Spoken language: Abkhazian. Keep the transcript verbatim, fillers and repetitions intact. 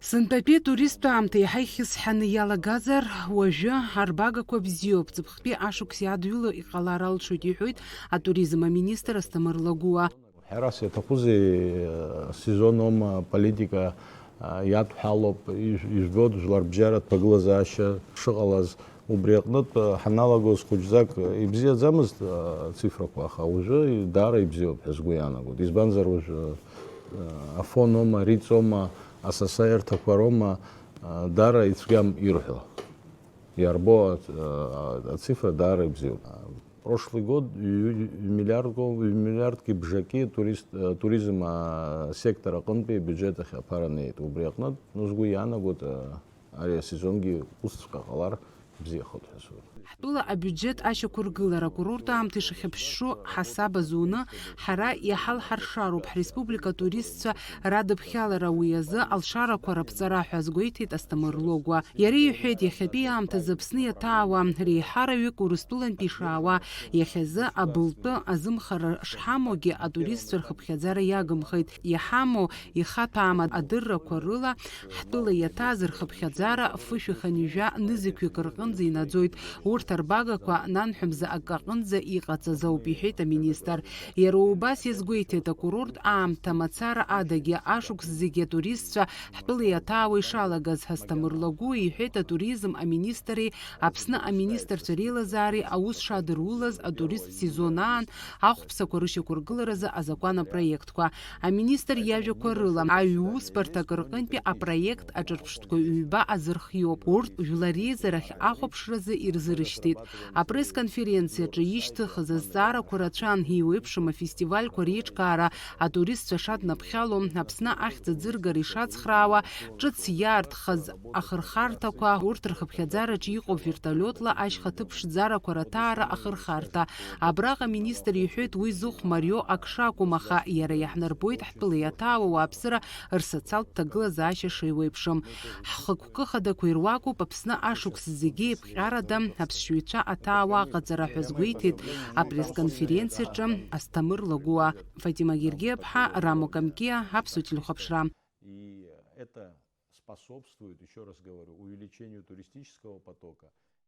Сынтәатәи атуристтә аамҭа иаҳа ихьысҳаны иалагазар, уажәы арбагақәа бзиоуп, ҵыԥхтәи ашықәси адҩыла иҟалар алшоит, иҳәоит атуризм аминистр Асҭамыр Лагәуа. Ҳәарас иаҭахузеи, сезон аума, политика, а, иадҳәалоуп, иж-, ижәбоит жәлар бжьаратә ҭагылазаашьа шыҟалаз, убри аҟнытә, а, ҳаналагоз хәыҷӡак ибзиаӡамызт, а, ацифрақәа, аха уажәы даара ибзиоуп ҳәа сгәы иаанагоит. Избанзар уажәы, а, афон аума, риц аума, асасааирҭақәа роума, а, даара ицәгьам ирҳәо. Иарбоу ац-, а, ацифра даара ибзиоуп. Прошлый год ҩ-, ҩ-, миллиардк, ҩ-, миллиардки бжаки турист, а, туризм, а, сектор аҟынтәи абиуџьет ахь аԥара неит. Убри аҟнытә, ну, сгәы иаанагоит, а, ари асезонгьы усҵәҟьа ҟалар бзиахоит ҳәа сыгәоуп. Ҳтәыла абиуџьет ашьақәыргылара акурорт аамҭа ишахьыԥшшо ҳасаб азуны, ҳара иҳалҳаршароуп ҳреспублика атуристцәа радыԥхьалара, уи азы алшарақәа раԥҵара ҳәа азгәеиҭеит Асҭамыр Логәуа. Иара иҳәеит, иахьатәи аамҭазы Аԥсны иаҭаауа реиҳараҩык Урыстәылантәи ишаауа, иахьазы абылтәы азымхара шҳамоугьы атуристцәа рхыԥхьаӡара иагымхеит. Иҳамоу ихаҭәаам адыррақәа рыла ҳтәыла иаҭааз рхыԥхьаӡара фышәи хынҩажәа нызқьҩык рҟынӡа инаӡоит. Урҭ арбагақәа нанҳәа мза акы аҟынӡа иҟаҵаз ауп, иҳәеит аминистр. Иара убас иазгәеиҭеит, акурорт аамҭа мацара адагьы ашықәс зегьы атуристцәа ҳтәыла иаҭаауа ишалагаз. Асҭамыр Лагәуа иҳәеит атуризм аминистри Аԥсны аминистрцәа реилазаареи аус шадырулаз атуристтә сезон аан ахәԥсақәа рышьақәыргыларазы азакәан апроектқәа. Аминистр иажәақәа рыла, аҩ-усбарҭак рҟынтәи апроект аҿырԥштәқәа ҩба азырхиоуп. Урҭ жәлар реизарахь ахәаԥшразы ирзырышьҭит. Апресс-конференциаҿы ишьҭыхыз азҵаарақәа рацәан, еиуеиԥшым афестивальқәа реиҿкаара, атуристцәа шаднаԥхьало, Аԥсны ахьӡ аӡыргара ишацхраауа, ҿыц иаартхаз ахырхарҭақәа, урҭ рхыԥхьаӡараҿы иҟоу вертолиотла ашьха ҭыԥ ԥшӡарақәа раҭаара ахырхарҭа. Абраҟа аминистр иҳәеит, уи зыхә мариоу ак шакәым, аха иара иаҳнарбоит ҳтәыла иаҭаауа ауааԥсыра рсоциалтә ҭагылазаашьа шеиуеиԥшым. Ҳхықәкы хадақәа ируакуп Аԥсны ашықәс зегьы еиԥҟьарада аԥсшьаҩцәа аҭаауа аҟаҵара ҳәа азгәеиҭеит апресс-конференциаҿы Асҭамыр Лагәуа. Фатима Гергиаԥҳа, Рамо Камкиа, Аԥсуа телехәаԥшра. И это способствует, еще раз говорю, увеличению туристического потока.